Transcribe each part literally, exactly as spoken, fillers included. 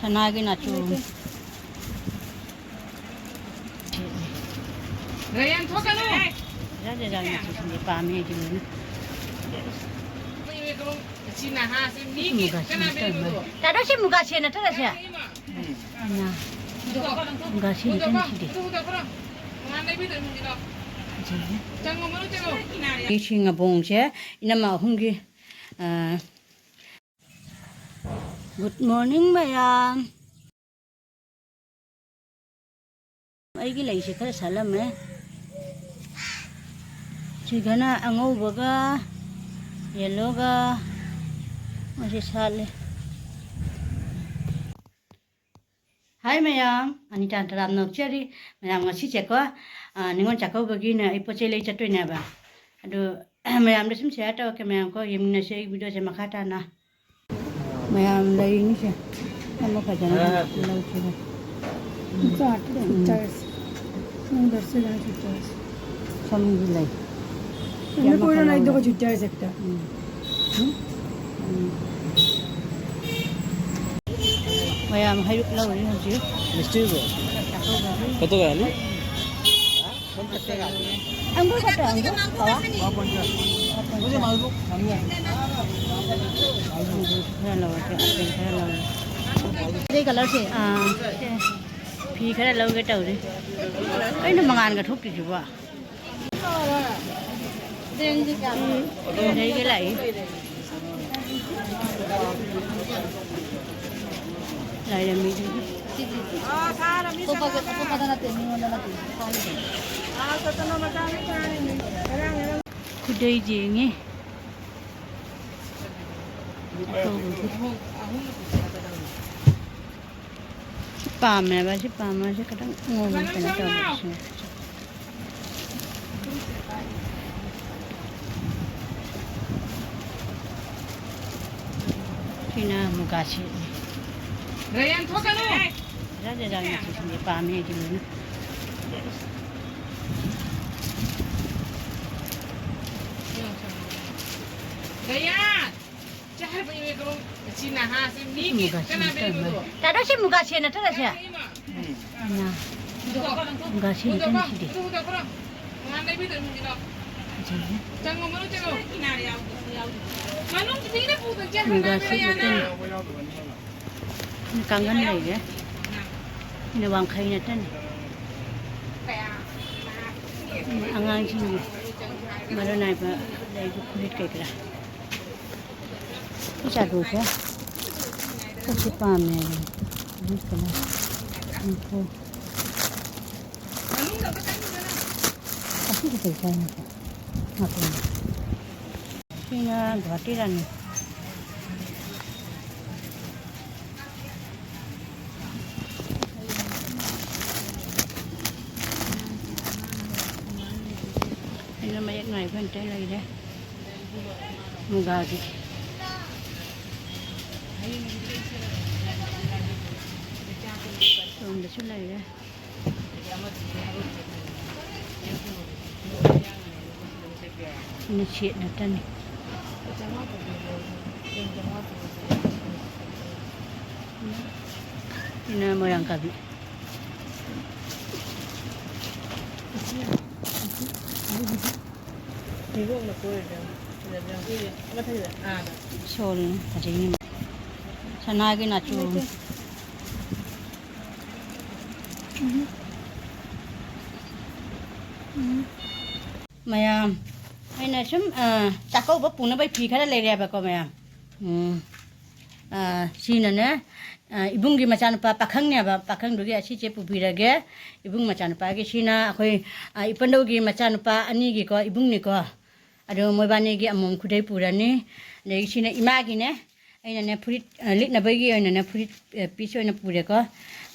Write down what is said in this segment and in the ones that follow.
ꯁꯅꯥꯒꯤ ꯅꯥꯆꯣꯝ꯫ ꯔꯌꯥꯟ, ꯊꯣꯛꯀꯅꯨ꯫ ꯖꯥꯠ ꯖꯥꯠ ꯖꯥꯠ ꯃꯆꯨꯁꯤꯡꯁꯦ ꯄꯥꯝꯃꯦ ꯑꯩꯗꯤ ꯂꯣꯏꯅ꯫ ꯁꯤ ꯅꯍꯥꯁꯦ ꯃꯤꯒꯤ ꯃꯨꯒꯥ ꯁꯦꯠ ꯀꯅꯥ ꯅꯠꯇꯕ ꯂꯩꯕꯗꯣ? ꯃꯥꯜꯂꯦ꯫ ꯇꯥꯗꯣ, ꯁꯤ ꯃꯨꯒꯥ ꯁꯦꯠ ꯅꯠꯇ꯭ꯔ ꯁꯦ? ꯏꯃꯥ꯫ ꯏꯃꯥ꯫ ꯃꯨꯒꯥ ꯁꯦꯠ ꯅꯠꯇ꯭ꯔ ꯁꯤꯗꯤ? ꯐꯖꯩꯌꯦ꯫ ꯆꯪꯉꯣ, ꯃꯅꯨꯡ ꯆꯪꯉꯣ꯫ ꯁꯤ ꯉꯕꯣꯡꯁꯦ ꯏꯅꯝꯃ ꯑꯍꯨꯝꯒꯤ, ꯑ, Good morning, ꯃꯌꯥꯝ꯫ ꯑꯩꯒꯤ ꯂꯩꯁꯦ ꯈꯔ ꯁꯥꯠꯂꯝꯃꯦ꯫ ꯁꯤꯒꯅ ꯑꯉꯧꯕꯒ ꯌꯦꯜꯂꯣꯒ ꯃꯁꯤ ꯁꯥꯠꯂꯦ꯫ ꯍꯥꯏ ꯃꯌꯥꯝ, ꯑꯅꯤꯇꯥ ꯇꯔꯥꯝꯅ ꯑꯣꯛꯆꯔꯤ꯫ ꯃꯌꯥꯝ ꯉꯁꯤꯁꯦꯀꯣ, ꯑ, ꯅꯤꯉꯣꯜ ꯆꯥꯛꯀꯧꯕꯒꯤꯅ ꯑꯩ ꯄꯣꯠ ꯆꯩ ꯂꯩ ꯆꯠꯇꯣꯏꯅꯦꯕ꯫ ꯑꯗꯨ ꯃꯌꯥꯝꯗ ꯁꯨꯝ share ꯇꯧꯔꯛꯀꯦ꯫ ꯃꯌꯥꯝ ꯀꯣ ꯌꯦꯡꯃꯤꯟꯅꯁꯦ ꯑꯩ video ꯁꯦ ꯃꯈꯥ ꯇꯥꯅ꯫ ꯃꯌꯥꯝ ꯂꯩꯔꯤꯁꯦ ꯑꯃ ꯐꯖꯅ ꯑꯥ꯫ ꯂꯧꯁꯤꯔ꯫ ꯎꯝ꯫ ꯆꯥꯔꯁꯤ꯫ ꯅꯪ ꯗꯔꯁꯤ ꯂꯥꯡ ꯆꯨꯠꯇꯔꯁꯤ꯫ ꯁꯝꯒꯤ ꯂꯩ꯫ ꯌꯥꯝ ꯀꯣꯏꯔ ꯃꯈꯜ ꯂꯩꯗꯣ ꯂꯧꯔꯦ꯫ ꯆꯨꯠꯇꯔꯁꯦ ꯍꯦꯛꯇ꯫ ꯎꯝ꯫ ꯎꯝ꯫ ꯃꯌꯥꯝ ꯍꯩꯔꯨꯛ ꯂꯧꯔꯤ ꯍꯧꯖꯤꯛ꯫ ꯃꯤꯁꯇ꯭ꯔꯤꯕꯨ? ꯆꯥꯛꯀꯧꯕꯒꯤ꯫ ꯐꯣꯇꯣ ꯀꯌꯥꯅꯤ? ꯑꯪꯒꯨꯔ ꯈꯛꯇ, ꯑꯪꯒꯨꯔ ꯄꯋꯥ? ꯈꯔ ꯂꯧꯔꯁꯦ, ꯑꯇꯩ ꯈꯔ ꯂꯧꯔꯁꯦ꯫ ꯑꯇꯩ colour ꯁꯦ, ꯑꯥ, ꯁꯦ꯫ ꯐꯤ ꯈꯔ ꯂꯧꯒꯦ ꯇꯧꯔꯤ꯫ ꯀꯩꯅꯣ ꯃꯉꯥꯜꯒ ꯊꯣꯛꯇ꯭ꯔꯤꯁꯤꯕꯣ? ꯎꯝ, ꯂꯩꯒ ꯂꯥꯛꯏ꯫ ꯂꯥꯏꯔꯦꯝꯕꯤꯗꯨꯒꯤ꯫ ꯑꯇꯣꯞꯄꯗ ꯅꯠꯇꯦ, ꯃꯤꯉꯣꯟꯗ ꯅꯠꯇꯦ꯫ ꯈꯨꯗꯩ ꯌꯦꯡꯉꯤ꯫ ꯑꯇꯧꯕꯒꯤ꯫ ꯁꯤ ꯄꯥꯝꯃꯦꯕ, ꯁꯤ ꯄꯥꯝꯃꯦ, ꯁꯤ ꯈꯤꯇꯪ ꯉꯧꯕ ꯀꯩꯅꯣ ꯇꯧꯕ꯫ ꯁꯤꯅ ꯃꯨꯒꯥ ꯁꯦꯠꯅꯤ꯫ ꯔꯌꯥꯟ, ꯊꯣꯛꯀꯅꯨ! ꯖꯥꯠ ꯖꯥꯠ ꯖꯥꯠ ꯃꯆꯨꯁꯤꯡꯁꯦ ꯄꯥꯝꯃꯦ ꯑꯩꯗꯤ ꯂꯣꯏꯅ꯫ ꯔꯌꯥꯟ! ꯆꯥ ꯃꯨꯒꯥ ꯁꯦꯠ ꯅꯠꯇ꯭ꯔꯣ? ꯇꯥꯗꯣ, ꯁꯤ ꯃꯨꯒꯥ ꯁꯦꯠ ꯅꯠꯇ꯭ꯔꯣ ꯁꯦ? ꯃꯨꯒꯥ ꯁꯦꯠ ꯅꯠꯇ꯭ꯔꯣ ꯁꯤꯗꯤ? ꯐꯖꯩꯌꯦ꯫ ꯃꯨꯒꯥ ꯁꯦꯠ ꯅꯠꯇ꯭ꯔꯣ? ꯀꯥꯡꯒꯟ ꯂꯩꯔꯦ꯫ ꯁꯤꯅ ꯋꯥꯡꯈꯩ ꯅꯠꯇ꯭ꯔꯅꯦ? ꯑꯉꯥꯡꯁꯤꯡꯒꯤ ꯃꯔꯨ ꯅꯥꯏꯕ ꯂꯩꯒꯤ ꯐꯨꯔꯤꯠ ꯀꯩꯀꯔꯥ꯫ ꯁꯤ ꯆꯥꯗꯣꯛꯁꯦ꯫ ꯁꯤ ꯄꯥꯝꯃꯦ꯫ Blue colour. ꯎꯝ, ꯍꯣꯏ꯫ ꯑꯁꯤꯗꯤ ꯀꯩ ꯀꯥꯏꯅꯣ? ꯃꯥꯄꯟ꯫ ꯁꯤꯅ ꯒꯨꯋꯥꯍꯥꯇꯤ ꯔꯥꯅꯤ꯫ ꯑꯩꯅ ꯃꯌꯦꯛ ꯅꯥꯏꯕ ꯑꯝꯇ ꯂꯩꯔꯦ꯫ ꯃꯨꯒꯥꯒꯤ꯫ ꯁꯣꯝꯗꯁꯨ ꯂꯩꯔꯦ꯫ ꯁꯤꯅ ꯁꯦꯠ ꯅꯠꯇꯅꯤ꯫ ꯁꯤꯅ ꯃꯣꯏꯔꯥꯡ ꯀꯥꯕꯤ꯫ ꯁꯣꯜꯅꯤ, ꯐꯖꯩꯅꯤ꯫ ꯁꯅꯥꯒꯤ ꯅꯥꯆꯨ꯫ ꯃꯌꯥꯝ, ꯑꯩꯅ ꯁꯨꯝ, ꯑ, ꯆꯥꯛꯀꯧꯕ ꯄꯨꯅꯕꯩ ꯐꯤ ꯈꯔ ꯂꯩꯔꯦꯕꯀꯣ, ꯃꯌꯥꯝ꯫ ꯎꯝ꯫ ꯑ, ꯁꯤꯅꯅꯦ, ꯑ, ꯏꯕꯨꯡꯒꯤ ꯃꯆꯥꯅꯨꯄꯥ ꯄꯥꯈꯪꯅꯦꯕ, ꯄꯥꯈꯪꯗꯨꯒꯤ ꯑꯁꯤꯁꯦ ꯄꯨꯕꯤꯔꯒꯦ꯫ ꯏꯕꯨꯡ ꯃꯆꯥꯅꯨꯄꯥꯒꯤ ꯁꯤꯅ ꯑꯩꯈꯣꯏ, ꯑ, ꯏꯄꯟꯗꯧꯒꯤ ꯃꯆꯥꯅꯨꯄꯥ ꯑꯅꯤꯒꯤꯀꯣ, ꯏꯕꯨꯡꯅꯤꯀꯣ꯫ ꯑꯗꯣ ꯃꯣꯏꯕꯥꯅꯤꯒꯤ ꯑꯃꯣꯝ ꯈꯨꯗꯩ ꯄꯨꯔꯅꯤ꯫ ꯑꯗꯒꯤ ꯁꯤꯅ ꯏꯃꯥꯒꯤꯅꯦ꯫ ꯑꯩꯅꯅꯦ ꯐꯨꯔꯤꯠ, ꯑ, ꯂꯤꯠꯅꯕꯒꯤ ꯑꯣꯏꯅꯅꯦ ꯐꯨꯔꯤꯠ, ꯑ, ꯄꯤꯁ ꯑꯣꯏꯅ ꯄꯨꯔꯦꯀꯣ꯫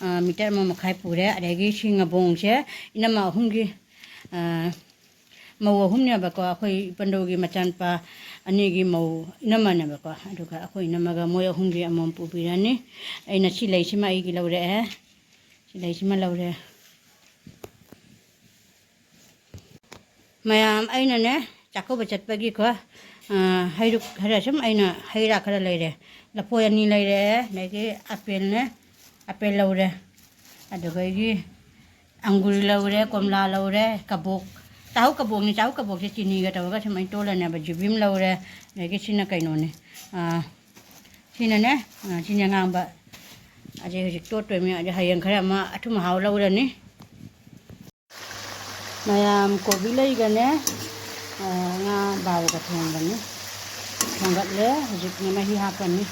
ꯑ, ꯃꯤꯇꯔ ꯑꯃ ꯃꯈꯥꯏ ꯄꯨꯔꯦ꯫ ꯑꯗꯒꯤ ꯁꯤ ꯉꯕꯣꯡꯁꯦ ꯏꯅꯝꯃ ꯑꯍꯨꯝꯒꯤ, ꯑ, ꯃꯧ ꯑꯍꯨꯝꯅꯦꯕꯀꯣ꯫ ꯑꯩꯈꯣꯏ ꯏꯄꯟꯗꯧꯒꯤ ꯃꯆꯥꯅꯨꯄꯥ ꯑꯅꯤꯒꯤ ꯃꯧ ꯏꯅꯝꯃꯅꯦꯕꯀꯣ꯫ ꯑꯗꯨꯒ ꯑꯩꯈꯣꯏ ꯏꯅꯝꯃꯒ ꯃꯣꯏ ꯑꯍꯨꯝꯒꯤ ꯑꯃꯃꯝ ꯄꯨꯕꯤꯔꯅꯤ꯫ ꯑꯩꯅ ꯁꯤ ꯂꯩꯁꯤꯃ ꯑꯩꯒꯤ ꯂꯧꯔꯛꯑꯦ꯫ ꯁꯤ ꯂꯩꯁꯤꯃ ꯂꯧꯔꯦ꯫ ꯃꯌꯥꯝ, ꯑꯩꯅꯅꯦ ꯆꯥꯛꯀꯧꯕ ꯆꯠꯄꯒꯤꯀꯣ, ꯍꯩꯔꯨꯛ ꯈꯔ ꯁꯨꯝ ꯑꯩꯅ ꯍꯩ ꯔꯥ ꯈꯔ ꯂꯩꯔꯦ꯫ ꯂꯐꯣꯏ ꯑꯅꯤ ꯂꯩꯔꯦ, ꯑꯗꯒꯤ ꯑꯄꯦꯜꯅꯦ, ꯑꯄꯦꯜ ꯂꯧꯔꯦ, ꯑꯗꯨꯗꯒꯤ ꯑꯪꯒꯨꯔ ꯂꯧꯔꯦ, ꯀꯣꯝꯂꯥ ꯂꯧꯔꯦ, ꯀꯕꯣꯛ, ꯆꯥꯍꯨ ꯀꯕꯣꯛꯅꯤ꯫ ꯆꯥꯍꯨ ꯀꯕꯣꯛꯁꯦ ꯆꯤꯅꯤꯒ ꯇꯧꯔꯒ ꯁꯨꯃꯥꯏꯅ ꯇꯣꯜꯂꯅꯦꯕ꯫ ꯖꯨꯕꯤ ꯑꯃ ꯂꯧꯔꯦ, ꯑꯗꯒꯤ ꯁꯤꯅ ꯀꯩꯅꯣꯅꯦ, ꯑꯥ, ꯁꯤꯅꯅꯦ, ꯑꯥ, ꯁꯤꯅꯦ ꯑꯉꯥꯡꯕ꯫ ꯑꯁꯤ ꯍꯧꯖꯤꯛ ꯇꯣꯠꯇꯣꯏꯅꯤ꯫ ꯑꯗꯩ ꯍꯌꯦꯡ ꯈꯔ ꯑꯃ ꯑꯊꯨꯝ ꯑꯍꯥꯎ ꯂꯧꯔꯅꯤ꯫ ꯃꯌꯥꯝ ꯀꯣꯕꯤ ꯂꯩꯒꯅꯦ, ꯑꯥ, ꯉꯥ ꯕꯥꯎꯒ ꯊꯣꯡꯕꯅꯤ꯫ ꯊꯣꯡꯒꯠꯂꯦ, ꯍꯧꯖꯤꯛꯅ ꯃꯍꯤ ꯍꯥꯞꯄꯅꯤ꯫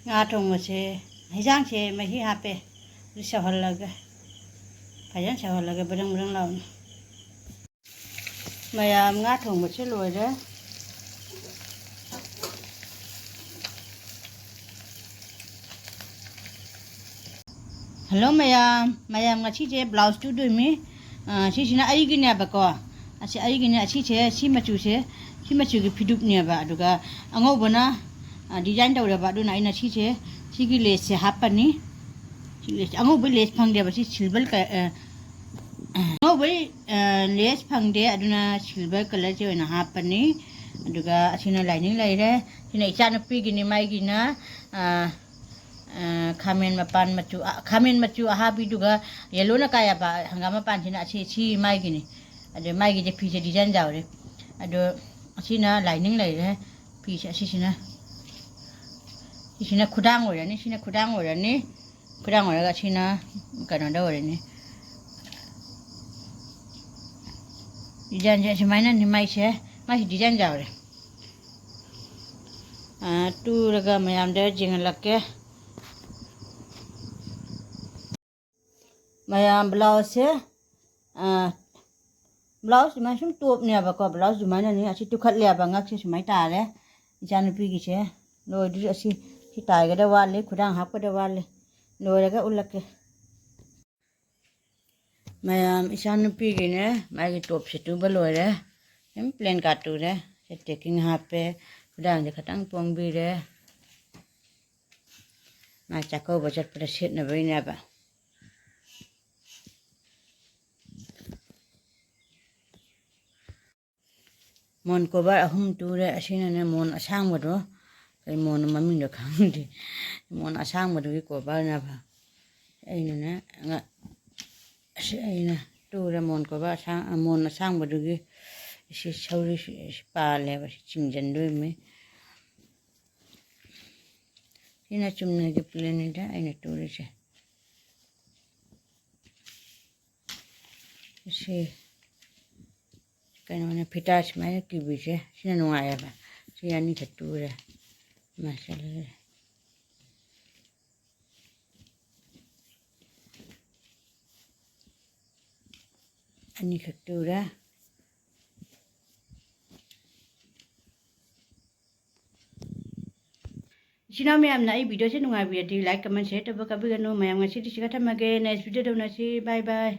ꯉꯥ ꯊꯣꯡꯕꯁꯦ, ꯍꯤꯟꯖꯥꯡꯁꯦ ꯃꯍꯤ ꯍꯥꯞꯄꯦ꯫ ꯑꯗꯨ ꯁꯧꯍꯜꯂꯒ, ꯐꯖꯅ ꯁꯧꯍꯜꯂꯒ ꯕ꯭ꯔꯪ ꯕ꯭ꯔꯪ ꯂꯥꯎꯅ꯫ ꯃꯌꯥꯝ, ꯉꯥ ꯊꯣꯡꯕꯁꯦ ꯂꯣꯏꯔꯦ꯫ ꯍꯜꯂꯣ ꯃꯌꯥꯝ, ꯃꯌꯥꯝ ꯉꯁꯤꯁꯦ ꯕ꯭ꯂꯥꯎꯁ ꯇꯨꯗꯣꯏꯃꯤ꯫ ꯑ, ꯁꯤꯁꯤꯅ ꯑꯩꯒꯤꯅꯦꯕꯀꯣ꯫ ꯑꯁꯤ ꯑꯩꯒꯤꯅꯦ꯫ ꯑꯁꯤꯁꯦ, ꯁꯤ ꯃꯆꯨꯁꯦ, ꯁꯤ ꯃꯆꯨꯒꯤ ꯐꯤꯗꯨꯞꯅꯦꯕ꯫ ꯑꯗꯨꯒ ꯑꯉꯧꯕꯅ, ꯑ, ꯗꯤꯖꯥꯏꯟ ꯇꯧꯔꯕ꯫ ꯑꯗꯨꯅ ꯑꯩꯅ ꯁꯤꯁꯦ, ꯁꯤꯒꯤ ꯂꯦꯁꯁꯦ ꯍꯥꯞꯄꯅꯤ꯫ ꯁꯤ ꯂꯦꯁ, ꯑꯉꯧꯕ ꯂꯦꯁ ꯐꯪꯗꯦꯕ꯫ ꯁꯤ ꯁꯤꯜꯚꯔ ꯀ-, ꯑ, ꯑꯉꯧꯕ, ꯑ, ꯂꯦꯁ ꯐꯪꯗꯦ꯫ ꯑꯗꯨꯅ ꯁꯤꯜꯚꯔ ꯀꯂꯔꯁꯦ ꯑꯣꯏꯅ ꯍꯥꯞꯄꯅꯤ꯫ ꯑꯗꯨꯒ ꯑꯁꯤꯅ ꯂꯥꯏꯅꯤꯡ ꯂꯩꯔꯦ꯫ ꯁꯤꯅ ꯏꯆꯥꯅꯨꯄꯤꯒꯤꯅꯤ꯫ ꯃꯥꯏꯒꯤꯅ, ꯑ, ꯑ, ꯈꯥꯃꯦꯟ ꯃꯄꯥꯟ ꯃꯆꯨ, ꯑ, ꯈꯥꯃꯦꯟ ꯃꯆꯨ ꯑꯍꯥꯕꯤꯗꯨꯒ ꯌꯦꯜꯂꯣꯅ ꯀꯥ ꯌꯥꯕ ꯍꯪꯒꯥꯝ ꯃꯄꯥꯟꯁꯤꯅ ꯑꯁꯤ, ꯁꯤ ꯃꯥꯏꯒꯤꯅꯤ꯫ ꯑꯗꯨ ꯃꯥꯏꯒꯤꯗꯤ ꯐꯤꯁꯦ ꯗꯤꯖꯥꯏꯟ ꯌꯥꯎꯔꯦ꯫ ꯑꯗꯣ ꯑꯁꯤꯅ ꯂꯥꯏꯅꯤꯡ ꯂꯩꯔꯦ꯫ ꯐꯤꯁꯦ ꯑꯁꯤꯁꯤꯅ, ꯁꯤꯁꯤꯅ ꯈꯨꯗꯥꯡ ꯑꯣꯏꯔꯅꯤ, ꯁꯤꯅ ꯈꯨꯗꯥꯡ ꯑꯣꯏꯔꯅꯤ꯫ ꯈꯨꯗꯥꯡ ꯑꯣꯏꯔꯒ ꯑꯁꯤꯅ ꯀꯩꯅꯣꯗ ꯑꯣꯏꯔꯅꯤ꯫ ꯗꯤꯖꯥꯏꯟꯁꯦ ꯁꯨꯃꯥꯏꯅꯅꯤ ꯃꯥꯏꯁꯦ꯫ ꯃꯥꯏꯁꯦ ꯗꯤꯖꯥꯏꯟ ꯌꯥꯎꯔꯦ꯫ ꯑ, ꯇꯨꯔꯒ ꯃꯌꯥꯝꯗ ꯌꯦꯡꯍꯜꯂꯛꯀꯦ꯫ ꯃꯌꯥꯝ ꯕ꯭ꯂꯥꯎꯁꯁꯦ, ꯑ, ꯕ꯭ꯂꯥꯎꯁ ꯁꯨꯃꯥꯏꯅ ꯁꯨꯝ ꯇꯣꯞꯅꯦꯕꯀꯣ꯫ ꯕ꯭ꯂꯥꯎꯁ ꯁꯨꯃꯥꯏꯅꯅꯤ꯫ ꯑꯁꯤ ꯇꯨꯈꯠꯂꯦꯕ, ꯉꯛꯁꯦ ꯁꯨꯃꯥꯏꯅ ꯇꯥꯔꯦ꯫ ꯏꯆꯥꯅꯨꯄꯤꯒꯤꯁꯦ ꯂꯣꯏꯗ꯭ꯔꯤ꯫ ꯑꯁꯤ, ꯁꯤ ꯇꯥꯏꯒꯗꯕ ꯋꯥꯠꯂꯤ, ꯈꯨꯗꯥꯡ ꯍꯥꯞꯀꯗꯕ ꯋꯥꯠꯂꯤ꯫ ꯂꯣꯏꯔꯒ ꯎꯠꯂꯛꯀꯦ꯫ ꯃꯌꯥꯝ, ꯏꯆꯥꯅꯨꯄꯤꯒꯤꯅꯦ, ꯃꯥꯒꯤ ꯇꯣꯞꯁꯦ ꯇꯨꯕ ꯂꯣꯏꯔꯦ꯫ ꯁꯨꯝ ꯄ꯭ꯂꯦꯟ ꯀꯥꯔꯠ ꯇꯨꯔꯦ꯫ ꯁꯤ ꯇꯦꯛꯀꯤꯡ ꯍꯥꯞꯄꯦ, ꯈꯨꯗꯥꯡꯁꯦ ꯈꯤꯇꯪ ꯄꯣꯡꯕꯤꯔꯦ꯫ ꯃꯥ ꯆꯥꯛꯀꯧꯕ ꯆꯠꯄꯗ ꯁꯦꯠꯅꯕꯩꯅꯦꯕ꯫ ꯃꯣꯟ ꯀꯣꯕꯔ ꯑꯍꯨꯝ ꯇꯨꯔꯦ꯫ ꯑꯁꯤꯅꯅꯦ ꯃꯣꯟ ꯑꯁꯥꯡꯕꯗꯣ, ꯀꯩ ꯃꯣꯟꯅꯣ ꯃꯃꯤꯡꯗꯣ ꯈꯪꯗꯦ꯫ ꯃꯣꯟ ꯑꯁꯥꯡꯕꯗꯨꯒꯤ ꯀꯣꯕꯔꯅꯦꯕ꯫ ꯑꯩꯅꯅꯦ ꯉ-, ꯑꯁꯤ ꯑꯩꯅ ꯇꯨꯔꯦ ꯃꯣꯟ ꯀꯣꯕꯔ ꯑꯁꯥꯡ-, ꯃꯣꯟ ꯑꯁꯥꯡꯕꯗꯨꯒꯤ꯫ ꯁꯤ ꯁꯧꯔꯤ ꯁꯤ, ꯁꯤ ꯄꯥꯜꯂꯦꯕ, ꯁꯤ ꯆꯤꯡꯁꯤꯟꯗꯣꯏꯅꯤ꯫ ꯁꯤꯅ ꯆꯨꯝꯅꯒꯤ ꯄ꯭ꯂꯦꯟꯅꯤꯗ ꯑꯩꯅ ꯇꯨꯔꯤꯁꯦ꯫ ꯁꯤ ꯀꯩꯅꯣꯅꯦ, ꯐꯤꯇꯥ ꯁꯨꯃꯥꯏꯅ ꯀꯤꯕꯤꯁꯦ, ꯁꯤꯅ ꯅꯨꯡꯉꯥꯏꯌꯦꯕ꯫ ꯁꯤ ꯑꯅꯤꯈꯛ ꯇꯨꯔꯦ꯫ ꯃꯥ ꯆꯠꯂꯦ꯫ ꯑꯅꯤꯈꯛ ꯇꯨꯔꯦ꯫ ꯏꯆꯤꯟ ꯏꯅꯥꯎ ꯃꯌꯥꯝꯅ ꯑꯩ ꯚꯤꯗꯤꯑꯣꯁꯦ ꯅꯨꯡꯉꯥꯏꯕꯤꯔꯗꯤ like, comment, share ꯇꯧꯕ ꯀꯥꯕꯤꯒꯅꯨ꯫ ꯃꯌꯥꯝ ꯉꯁꯤꯗꯤ ꯁꯤꯒ ꯊꯝꯃꯒꯦ꯫ Next ꯚꯤꯗꯤꯑꯣꯗ ꯎꯅꯁꯤ꯫ Bye bye꯫